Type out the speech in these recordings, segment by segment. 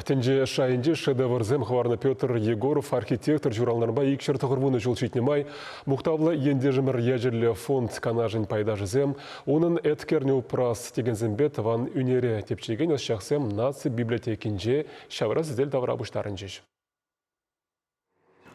Тӗнче шайӗнчи шедеврсем хӑварнӑ Петр Егоров архитектор ҫуралнӑранпа 290 ҫул ҫитнӗ май мухтавлӑ ентешӗмӗр ячӗллӗ фонд канашӗн пайташӗсем унӑн еткерне упрас текенсемпе тӑван ӳнере тӗпчекен ӑсчахсем наци библиотекинче ҫавра сӗтел тавра пуҫтарӑнчӗҫ.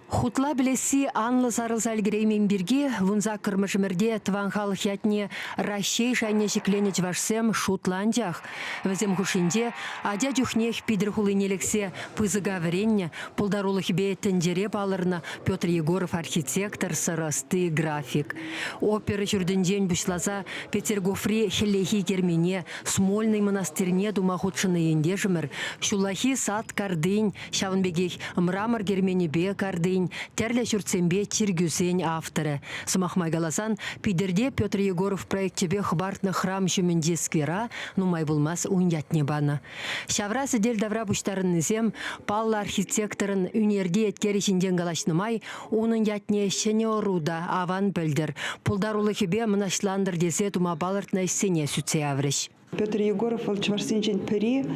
Хутла пӗлесси анлӑ сарӑлса ӗлкӗреймен пирки вунсаккӑрмӗш ӗмӗрте тӑван халӑх ятне Раҫҫей шайне ҫӗкленӗ чӑвашсем шутлӑ анчах. Вӗсем хушшинче ача чухнех Питӗр хулине лексе пысӑка вӗреннӗ, пултарулӑхӗпе тӗнчере палӑрнӑ Петр Егоров архитектор, сӑрӑ ӑсти, график. Опера ҫуртӗнчен пуҫласа Петергофри хӗллехи кермене, Смольнӑй мӑнастирне тума хутшӑннӑ ентешӗмӗр ҫуллахи сад картин Ҫавӑн пекех мрамор керменӗпе картин, тӗрлӗ ҫуртсемпе чиркӳсен авторӗ. Сӑмах май каласан, Питӗрте Петр Егоров проекчӗпе хӑпартнӑ храм ҫумӗнчи сквера нумай пулмасть ун ятне панӑ. Ҫавра сӗтел тавра пуҫтарӑннисем паллӑ архитекторӑн ӳнерти еткерӗ ҫинчен калаҫнӑ май унӑн ятне ҫӗнӗ ӑру та аван пӗлтӗр, пултарулӑхӗпе мӑнаҫлантӑр тесе тума палӑртнӑ ӗҫсене сӳтсе яврӗҫ. Петр Егоров вӑл чӑвашсенчен пӗри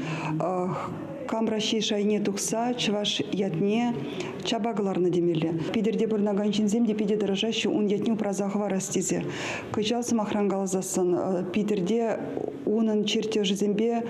кам Раҫҫей шайне тухса чӑваш ятне чапа кӑларнӑ темелле. Питӗрте пурӑнакан ҫынсем те питӗ тӑрӑшаҫҫӗ ун ятне упраса хӑварас тесе. Кӑҫал, сӑмахран каласассӑн, Питӗрте унӑн чертежӗсемпе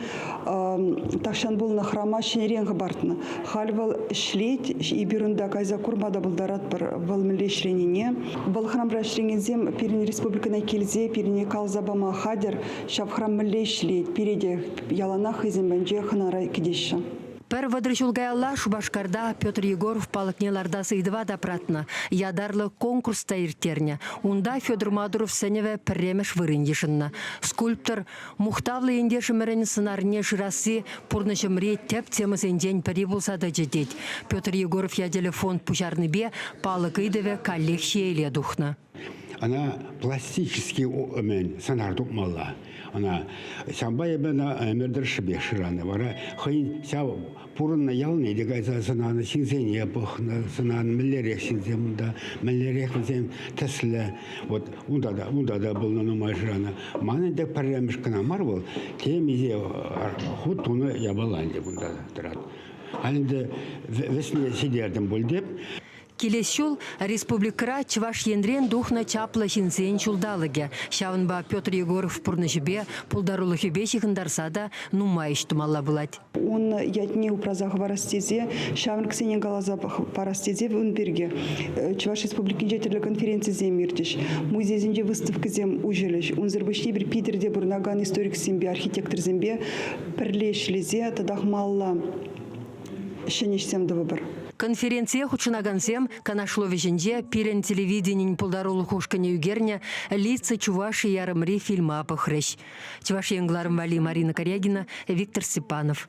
тахҫан пулнӑ храма ҫӗнӗрен хӑпартнӑ. Халь вӑл ӗҫлет, эпир унта кайса курма та пултаратпӑр вӑл мӗнле ӗҫленине. Вӑл храмра ӗҫлекенсем пирӗн республикӑна килсе пирӗн каласа пама хатӗр. Ҫав храм мӗнле ӗҫлет, пире те яланах хӑйсем патӗнче хӑнара кӗтеҫҫӗ. Пӗр 30 ҫул каялла Шупашкарта Петр Егоров палӑкне лартас ыйтӑва тапратнӑ, ятарлӑ конкурс та ирттернӗ. Унта Федор Мадуров сӗнӗвӗ пӗрремӗш вырӑн йышӑннӑ. Скульптор мухтавлӑ ентешӗмӗрӗн сӑнарне шырасси пурнӑҫӑмри тӗп темӑсенчен пӗри пулса тӑчӗ тет. Петр Егоров ячӗллӗ фонд пуҫарнипе палӑк ыйтӑвӗ каллех ҫиеле тухнӑ. Ӑна пластический мӗн сӑнар тупмалла. Ӑна ҫавӑнпа эпӗ ӑна ӗмӗр тӑршшӗпех шыранӑ. Вара хӑйӗн ҫав пурӑннӑ ялне те кайса сӑнанӑ, ҫынсене пӑхнӑ, сӑнанӑ, мӗнлерех ҫынсем унта, мӗнлерех вӗсем тӗслӗ. Вот унта та, унта та пулнӑ нумай шыранӑ. Ман ӗнтӗ пӗрремӗш кӑна мар вӑл, темиҫе хут тунӑ япала ӗнтӗ кунта тӑрать. Халь ӗнтӗ вӗсне ҫитертӗм пуль теп. Килес ҫул республикӑра Чӑваш Енрен тухнӑ чаплӑ ҫынсен ҫулталӑкӗ. Ҫавӑнпа Петр Егоров пурнӑҫӗпе, пултарулӑхӗпе ҫыхӑнтарса та нумай ӗҫ тумалла пулать. Ун ятне упраса хӑварас тесе, ҫамрӑксене каласа парас тесе ун пирки Чӑваш Республикинче тӗрлӗ конференцисем иртӗҫ, музейсенче выставкӑсем уҫӑлӗҫ. Унсӑр пуҫне эпир Питӗрте пурӑнакан историксемпе, архитекторсемпе пӗрле ӗҫлесе татах малалла ҫӗнӗ ӗҫсем тӑвӑпӑр. Конференцие хутшӑнакансем канашлу вӗҫӗнче пирӗн телевиденин пултарулӑх ушкӑнӗ ӳкернӗ «Лица Чувашии» ярӑмри фильма пӑхрӗҫ. Чӑваш Ен кӑларӑм валли Марина Корягина, Виктор Степанов.